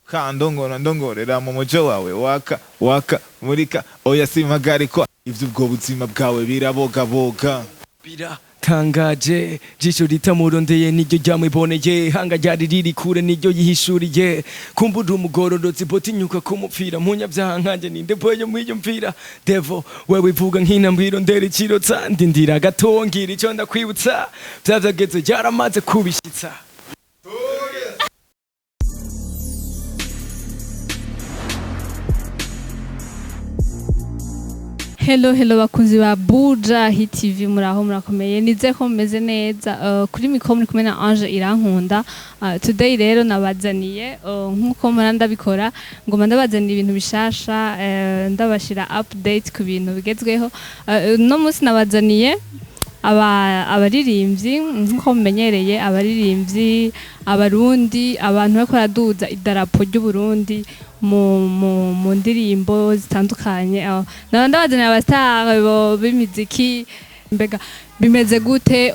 Kandongora ndongorera mu muco wawe waka waka murika, oya simpagarikwa, ivy'ubwo buzima bwawe birabogaboga. Biratangaje, jisho ritamurondeye niryo ryamwiboneye, hanga ryari riri kure niryo yihishuriye. Kumbura umugororotsi botinyuka kumupfira, munyabyaha nkanjye ninde boyo mwiyumvira? Devo wewe ivuga nk'intambwe irondera ikirotsa, ndindira gato ngira icyo ndakwibutsa, bya byageze byaramaze kubishyitsa. Hello hello bakunzi ba Buja Hit TV, muraho, murakomeye? Nizeye ko mumeze neza. Kuri mikoro muri kumwe na Ange Irankunda. Today rero nabazaniye, nkuko mpora ndabikora, ngoma ndabazanira ibintu bishasha, ndabashira update ku bintu bigezweho. Uno munsi nabazaniye abaririmbyi nkuko mumenyereye, abaririmbyi abarundi, abantu bariko baraduza idarapo ry'Uburundi mu ndirimbo zitandukanye. Naba ndabazaniye aba star b'imiziki. Mbega bimeze gute?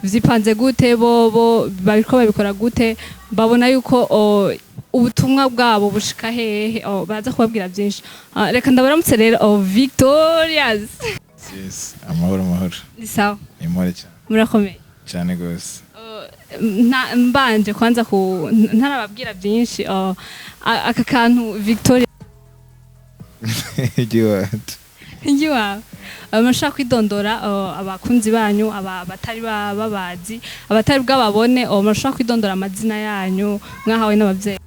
Vyipanze gute? Bobo bariko babikora gute? Babona yuko ubutumwa bwabo bushika hehe? Baza kubabwira byinshi. Reka ndabaramutse rero. Victorious. Yes, amahoro amahoro. Ni sawa? Ni impore cyane. Murakomeye? Cyane gose. Mbanje kwanza ku ntarababwira byinshi, aka kantu Victoria. Igiwacu. Ngiwawe mushaka kwidondora, abakunzi banyu batari babazi, abatari bwababone, mushaka kwidondora amazina yanyu mwahawe n'abavyeyi.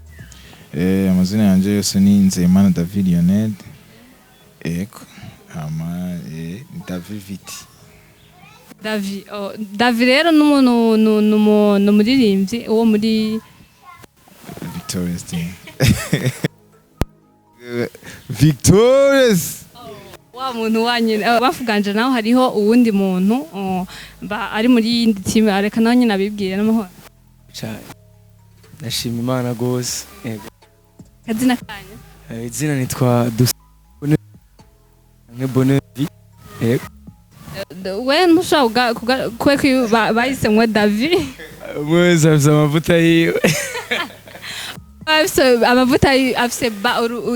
Amazina yanje yose ni Nzeyimana David Lionel. Ego hama David Viti. Davi, Davi rero n'umuntu n'umuririmbyi wo muri Victorious Team, Victorious. Wa muntu wanyine bavuganje naho hariho uwundi muntu ari muri yindi team, reka nawe nyine abibwire. N'amahoro? Cyane, ndashima Imana gose, yego. Akazina kanyu? Izina nitwa Dusabone Bonheur, yego. We ntushobora kuba bahisemwo Davi? Umwe wese afise amavuta yiwe. Afise amavuta, afise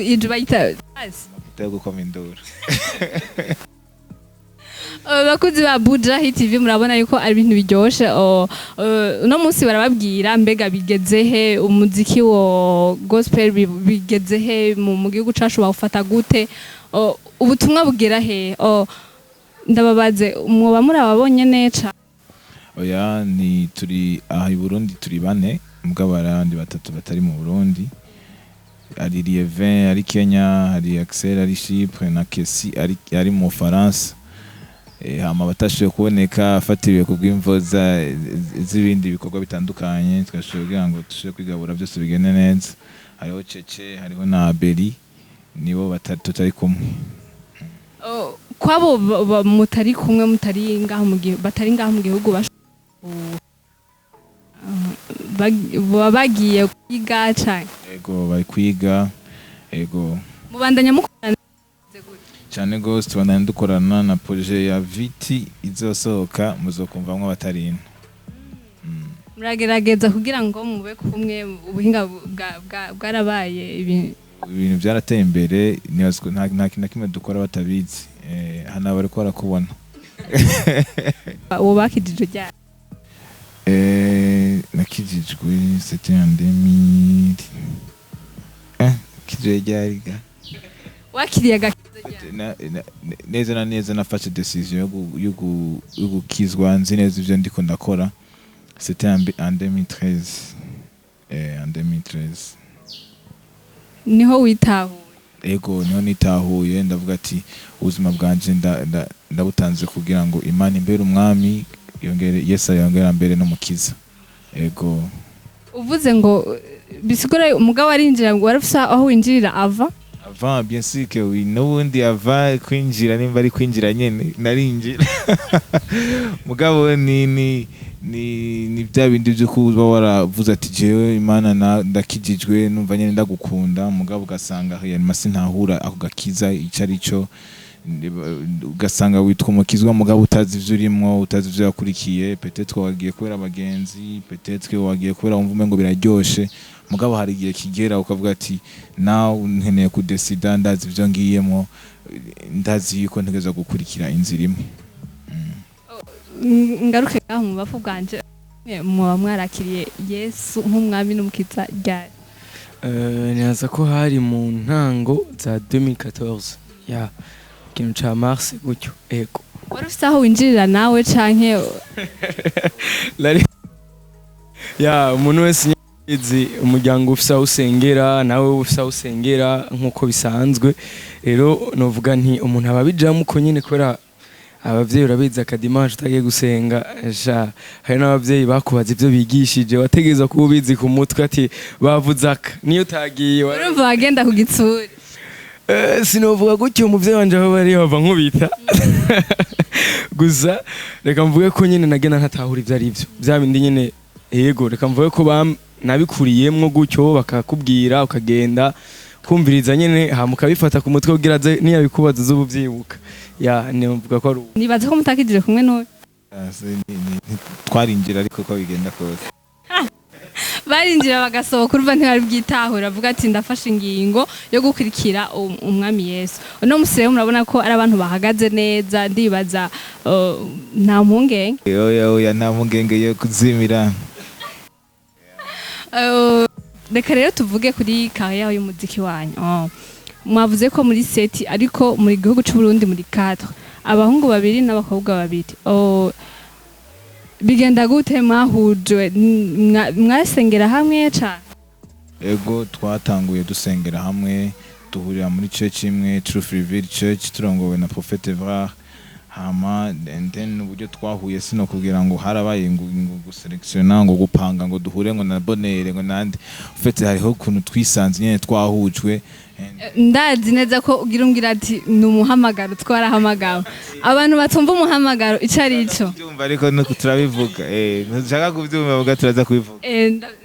inju bayita basi. Yo gukoma induru. Bakunzi ba Buja Hit TV, murabona yuko ari ibintu biryoshe. Uno munsi barababwira mbega bigeze he umuziki wa gospel, bigeze he mu gihugu cacu, bawufata gute? Ubutumwa bugera he? Ndababaze, mwoba murababonye neza? Oya, ni turi aha i Burundi turi bane, mugabo hari abandi batatu batari mu Burundi. Hari Lievin ari Kenya, hari Axel ari Chypre na Kesi ari mu Faransa. Hama batashoboye kuboneka afatiriwe ku bw'imvo z'ibindi bikorwa bitandukanye, twashoboye kugira ngo dushobore kwigabura byose bigende neza. Hariho Cece, hariho na Beri, nibo tutari kumwe. Kwabo mutari kumwe, mutari ngaho mu gihugu, batari ngaho mu gihugu, baba bagiye kwiga canke? Ego, bari kwiga, ego. Mubandanya mukorana? Cyane gose, tubandanya dukorana na projet ya Viti izosohoka, muzokumvamwo abatarino. Muragerageza kugira ngo mube kumwe. Ubuhinga bwarabaye Ibintu byarateye imbere, nibaza ko nta kintu na kimwe dukora batabizi. Hano bariko barakubona. Uwo bakijije ryari? Nakijijwe c'était en 2000, kijije ryari ga? Wakiriye agakiza ryari? Neza na neza nafashe décision yo gukizwa nzi neza ivyo ndiko ndakora, c'était en 2013, en 2013. Niho witahuye? Ego, niho nitahuye, ndavuga ati ubuzima bwanje ndabutanze kugira ngo Imana imbere umwami, yongere Yesu yongera mbere n'umukiza, ego. Uvuze ngo bisigura umugabo arinjira ngo warafise aho winjirira ava? Avant, bien sûr que oui. N'ubundi avant kwinjira, nimba ari kwinjira nyene, narinjira, mugabo ni bya bindi byo kuba waravuze ati jewe Imana ndakijijwe, numva nyene ndagukunda, mugabo ugasanga réellement sintahura ako gakiza ico ari cyo. Ugasanga witwa umukizwa mugabo utazi ivyo urimwo, utazi ivyo wakurikiye. Peut-être wagiye kubera abagenzi, peut-être wagiye kubera wumva umengo biraryoshe. Mugabo hari igihe kigera ukavuga ati nawe nkeneye kudesida, ndazi ibyo ngiyemo, ndazi yuko ntegerezwa gukurikira inzira imwe. Ngaruke ngaho mu bafu bwanje, muba mwarakiriye Yesu nk'umwami n'umukiza ryari? Nibaza ko hari mu ntango za 2014, ya ikintu ca mars gutyo, ego. Wari ufise aho winjirira nawe canke? Ya, umuntu wese nyizi umuryango ufise aho usengera, nawe ufise aho usengera nk'uko bisanzwe. Rero novuga nti umuntu aba abijamwo uko nyene, kubera abavyeyi urabizi, akadimanche utagiye gusenga sha, hari n'abavyeyi bakubaza ivyo bigishije, wategerezwa kuba ubizi ku mutwe, ati bavuze aka niyo utagiye. Urumva wagenda ku gitsuri? Sinovuga gutyo, umuvyeyi wanje aho bari bava nkubita. Gusa reka mvuge ko nyine nagenda ntatahura ivyo ari byo bya bindi nyine. Yego, reka mvuge ko nabikuriyemwo gutyo, bakakubwira ukagenda kumviriza nyine, hama ukabifata ku mutwe kugira aze niyabikubaza uze ubyibuka. Ya, nivuga ko ari ubu. Nibaza ko mutakijije kumwe n'uyu. Twarinjira ariko uko bigenda kose. Barinjira bagasohoka, urumva ntibari bwitahure, avuga ati ndafashe ingingo yo gukurikira umwami Yesu. Uno musi rero murabona ko ari abantu bahagaze neza, ndibaza nta mpungenge. Oya, oya, nta mpungenge yo kuzimira. Reka rero tuvuge kuri carrière y'umuziki wanyu. Oh. Mwavuze ko muri sept, ariko muri gihugu c'u Burundi muri 4, abahungu babiri n'abakobwa babiri. Oh, bigenda gute? Mwahujwe mwasengera hamwe cane? Ego, twatanguye dusengera hamwe, duhurira muri church imwe, Truth Revealed Church, turongowe na Prophet Evrard. Hama and then uburyo twahuye, sino kugira ngo harabaye ngo guselectiona, ngo gupanga ngo duhure ngo na Bonere ngo nande. En fait hariho ukuntu twisanze nyene twahujwe Ndazi neza ko ugira umbwira ati ni umuhamagaro, twarahamagawe. Abantu batumva umuhamagaro ico ari ico. Kubyumva ariko nuko turabivuga, ntushaka kubyumva, vuga turaza kubivuga.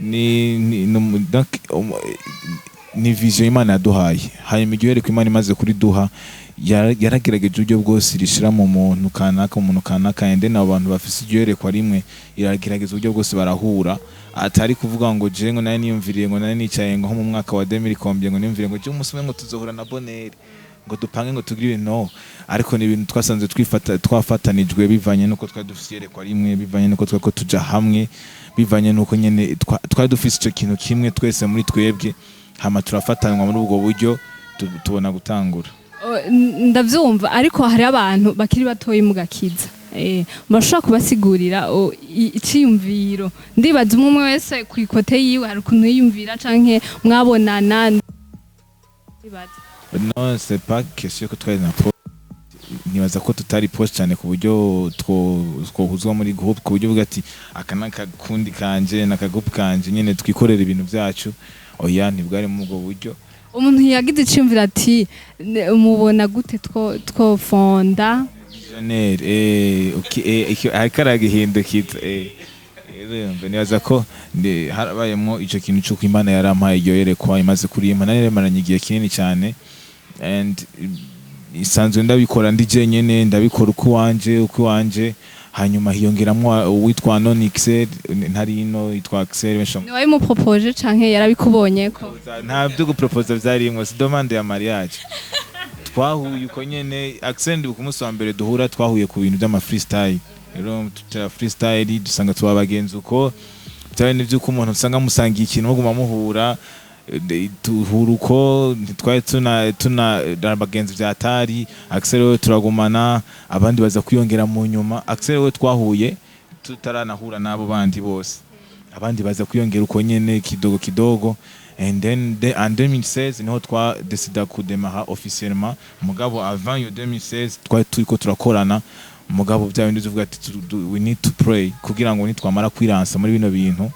Ni donc ni vision Imana yaduhaye. Hanyuma iryo yerekwa Imana imaze kuriduha, yaragerageje uburyo bwose irishira mu muntu kanaka, umuntu kanaka, and then abo bantu bafise iryo yerekwa rimwe, iragerageza uburyo bwose barahura. Atari kuvuga ngo je ngo nari niyumviriye, ngo nari nicaye ngo nko mu mwaka wa 2000 combien, ngo niyumviriye ngo je umunsi umwe ngo tuzohura na Bonere, ngo dupange ngo tugire ibintu. No, ariko ni ibintu twasanze twifata twafatanijwe bivanye nuko twari dufise iyerekwa rimwe, bivanye nuko twari ko tuja hamwe, bivanye nuko nyene twari dufise ico kintu kimwe twese muri twebwe. Hama turafatanwa muri ubwo buryo, tubona gutangura. Oh, ndavyumva, ariko hari abantu bakiri batoyi mu gakiza. Murashobora kubasigurira iciyumviro? Ndibaza umwe umwe wese ku ikote yiwe hari ukuntu yiyumvira canke mwabonana, ndibaza. Non, c'est pas question ko twari na proche. Nibaza ko tutari proche cyane ku buryo twohuzwa muri groupe, ku buryo uvuga ati aka n'akakundi kanje n'akagroupe kanje nyene twikorera ibintu vyacu. Oya, ntibwari muri ubwo buryo. Umuntu yagize iciyumviro ati mubona gute two twofonda? Visionnaire, okay, ariko aragihindukiza. Urumva, nibaza ko harabayemwo ico kintu c'uko Imana yarampaye iryo yerekwa. Imaze kurimpa, nari remaranye igihe kinini cyane and isanzwe ndabikora ndi jenyene, ndabikora uko iwanje. Hanyuma hiyongeramwo uwitwa Nonixel, ntari ino, yitwa Axel benshi. Ni wabimupropoje canke yarabikubonye ko? Nta byo gupropoza vyarimwo, si demande ya mariage. Twahuye uko nyene. Axel, ndibuka umunsi wa mbere duhura, twahuye ku bintu by'ama freestyle. Rero tutera freestyle, dusanga tuba abagenzi uko. Byari n'ivyuko umuntu usanga musangiye ikintu muguma muhura. Tuhura uko, ntitwari tuna abagenzi vyatari. Axel we turagumana, abandi baza kwiyongera mu nyuma. Axel we twahuye tutaranahura n'abo bandi bose, abandi baza kwiyongera uko nyene kidogo kidogo. And then en 2016 niho twa décida kudemara officiellement. Mugabo avant iyo 2016 twari turiko turakorana, mugabo bya bindi tuvuga ati we need to pray kugira ngo nitwamara kwiransa muri bino bintu,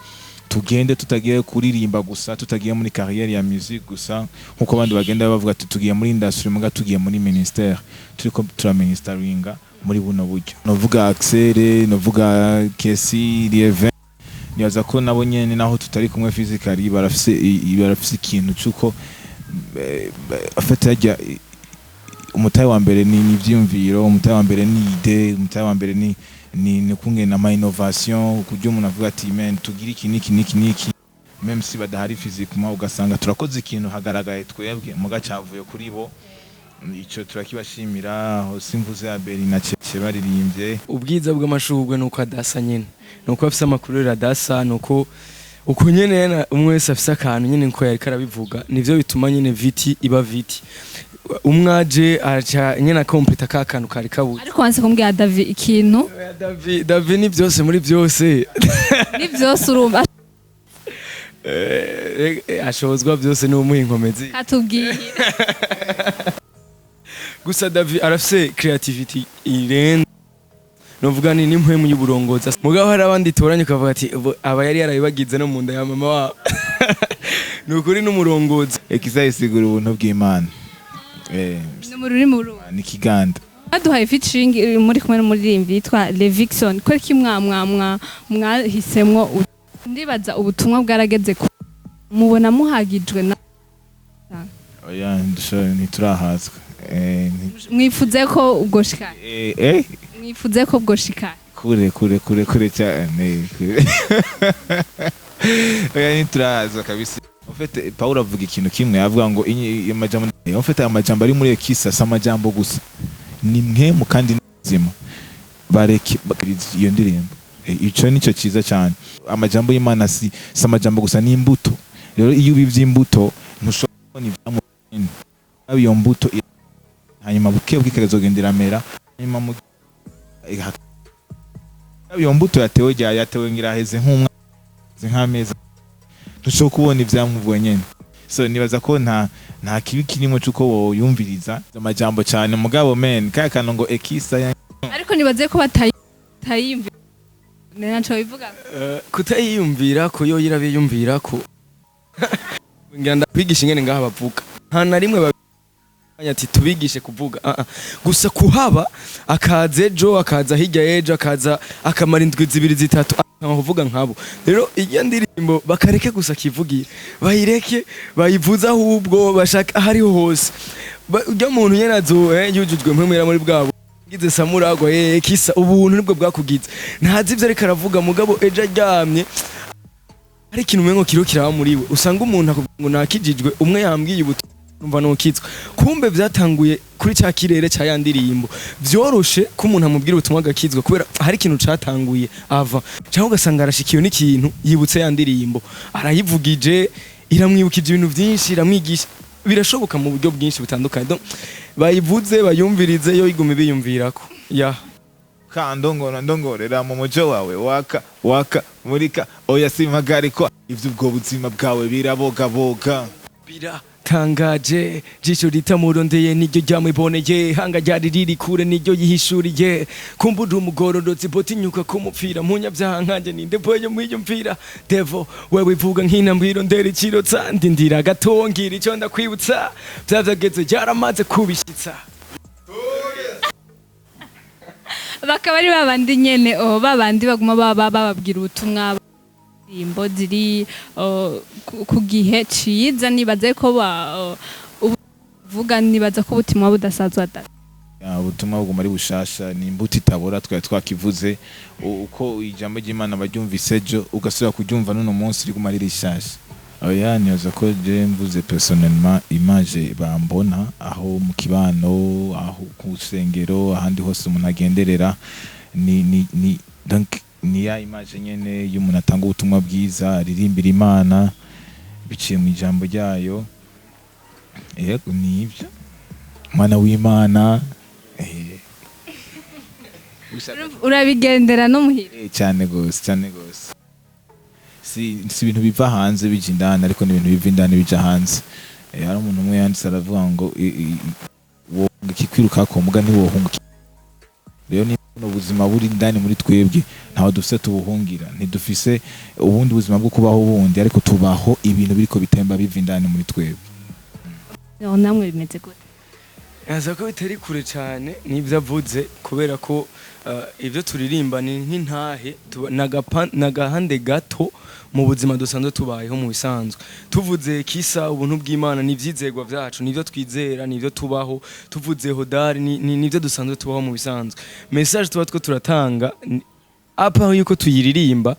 tugende tutagiye kuririmba gusa, tutagiye muri carrière ya musique gusa nkuko abandi bagenda bavuga ati tugiye muri industry, muga tugiye muri ministère, turiko turaministeringa muri buno buryo. Novuga Axel, novuga Kesi, Lieven, nibaza ko nabo nyene naho tutari kumwe physically barafise ikintu c'uko afata yarya umutahe wa mbere ni ivyiyumviro, umutahe wa mbere ni idée, umutahe wa mbere ni kungena ama innovation, kuburyo umuntu avuga ati man, tugire iki niki niki niki. Même si badahari physiquement, ugasanga turakoze ikintu hagaragaye twebwe, muga cavuye kuri bo. Ico turakibashimira. Aho simvuze Abeli na Cece baririmbye. Ubwiza bw'amashurwe nuko adasa nyene, nuko afise amakureri adasa, nuko uko nyene umwe wese afise akantu nyene, nko yariko arabivuga, nivyo bituma nyene viti iba viti. Umwe aje aca nyene akompleta ka kantu kari kabuze. Ariko wanse kumbwira David ikintu. Oya, David, David ni byose muri byose. Ni byose, urumva. Ashobozwa byose n'umuha inkomezi. Katubwiye. Gusa David arafise creativity irenze, novuga ni n'impwemu y'uburongozi. Mugabo hari abandi toranye ukavuga ati: "Ubu aba yari yarabibagize no mu nda ya mama wabo." Ni ukuri n'umurongozi. Ikizayisigura ubuntu bw'Imana. Ni mu rurimi urumva. Ni kiganda. Baduhaye featuring iri muri kumwe n'umuririmbyi yitwa Levixon. Ko ki mwa mwa mwa mwahisemwo ndibaza ubutumwa bwarageze ku mubona muhagijwe na Oya, ntiturahazwa. Mwifuze ko ubwo shikana? Mwifuze ko ubwo shikana? Kure kure kure kure cyane, kure. Oya, ntiturahazwa kabisa. En fait, Paulo avuga ikintu kimwe, avuga ngo amajambo, en fait, aya majambo ari muri Ekisa si amajambo gusa, ni mpwemu kandi nzima. Bareke bakiriza iyo ndirimbo. Ico nico cyiza cyane. Amajambo y'Imana si amajambo gusa, ni imbuto. Rero iyo ubivye imbuto, ntushobora kubona ivyamwa nyene. Iyo mbuto hanyuma buke buke ikazogenda iramera, hanyuma mu iyo mbuto yatewe rya yatewe ngira heze nk'umwaka, nk'amezi, ntushobora kubona ivyamwa nyene. So nibaza ko nta kibi kirimo c'uko woyumviriza amajambo cyane, mugabo men kaya kantu ngo ekisa ya Ariko nibaze ko batayimva naco bivuga. Kutayiyumvira ko yo irabiyumvira ko ngira ndakwigisha ingene ngaha bavuga, nta na rimwe ati tubigishe kuvuga. Ah, ah. Gusa kuhaba akaza ejo, akaza hirya y'ejo, akaza akamara indwi 2 3, akanga kuvuga nkabo. Rero iyo ndirimbo bakareke gusa kivugira, bayireke bayivuze, ahubwo bashaka ahariho hose. Urya muntu nyene azo yujujwe mpwemera muri bwabo ngize samuragwa kisa ubuntu nibwo bwakugize, ntazi ivyo ariko aravuga. Mugabo ejo aryamye hari ikintu umengo kiriho kiraba muri we, usanga umuntu akubwira ngo nakijijwe, umwe yambwiye ubu numva nokizwa, kumbe vyatanguye kuri cya kirere cya ya ndirimbo. Vyoroshe ko umuntu amubwira ubutumwa agakizwa kubera hari ikintu catanguye ava, cyangwa ugasanga arashikiwe n'ikintu, yibutse ya ndirimbo, arayivugije, iramwibukije ibintu vyinshi, iramwigisha. Birashoboka mu buryo bwinshi butandukanye. Donc, bayivuze bayumvirize, yo iguma biyumvirako ya Kandongora ndongorera mu muco wawe waka waka murika, oya simpagarikwa, ivy'ubwo buzima bwawe birabogaboga. Biratangaje, jisho ritamurondeye niryo ryamwiboneye, hanga ryari riri kure niryo yihishuriye, kumbura umugororotsi botinyuka kumupfira, munyabyaha nkanje ninde boyo mwiyumvira devo wewe ivuga nk'intambwiro ndera ikirotsa, ndindira gato ngira icyo ndakwibutsa, bya vyageze byaramaze kubishyitsa. Bakaba ari babandi nyene, oh, babandi baguma baba bababwira ubutumwa, indirimbo ziri, oh, ku gihe ciza. Nibaze ko ba oh, uvuga, nibaza ko ubutumwa budasazwa da. Ya, ubutumwa buguma ari bushasha, ni imbuto itabora, twari twakivuze. Uko ijambo ry'Imana baryumvise ejo, ugasubira kuryumva n'uno munsi, riguma ari rishasha. Oya, nibaza ko je mvuze personnellement, image bambona aho mu kibano, aho ku rusengero, ahandi hose umuntu agenderera, ni donc ni ya image nyene y'umuntu atanga ubutumwa bwiza, aririmbira Imana biciye mu ijambo ryayo. Yego, ni ibyo, umwana w'Imana. Urabigendera no muhira? Cyane gose, cyane gose. Si ibintu biva hanze bija indani, ariko ni ibintu biva indani bija hanze. Hari umuntu umwe yanditse aravuga ngo wohunga ikikwirukako, muga ntiwohunga rero ni buno buzima buri indani muri twebwe, ntaho dufise tubuhungira. Ntidufise ubundi buzima bwo kubaho bundi, ariko tubaho ibintu biriko bitemba biva indani muri twebwe. No, namwe bimeze gute? Yaza ko bitari kure cyane n'ibyo avuze, kubera ko ibyo turirimba ni nk'intahe n'agahande gato mu buzima dusanzwe tubayeho mu bisanzwe. Tuvuze kisa ubuntu bw'Imana ni ibyizerwa byacu, nibyo twizera, nibyo tubaho. Tuvuze hodari nibyo dusanzwe tubaho mu bisanzwe. Message tuba two turatanga apa yuko tuyiririmba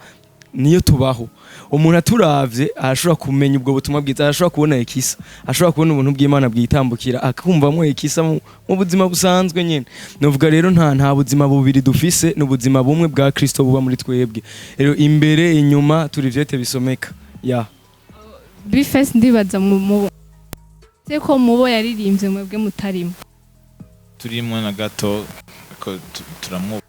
niyo tubaho. Umuntu aturavye arashobora kumenya ubwo butumwa bwiza, arashobora kubona ikisa, ashobora kubona ubuntu bw'Imana bwitambukira, akumvamo ikisa mu buzima busanzwe nyene. Novuga rero nta buzima bubiri dufise, ni ubuzima bumwe bwa Kristo buba muri twebwe. Rero imbere, inyuma, turi vyete bisomeka ya. B-Face, ndibaza mu se ko mubo yaririmbye mwebwe mutarimo. Turimo na gato ko turamwubaha.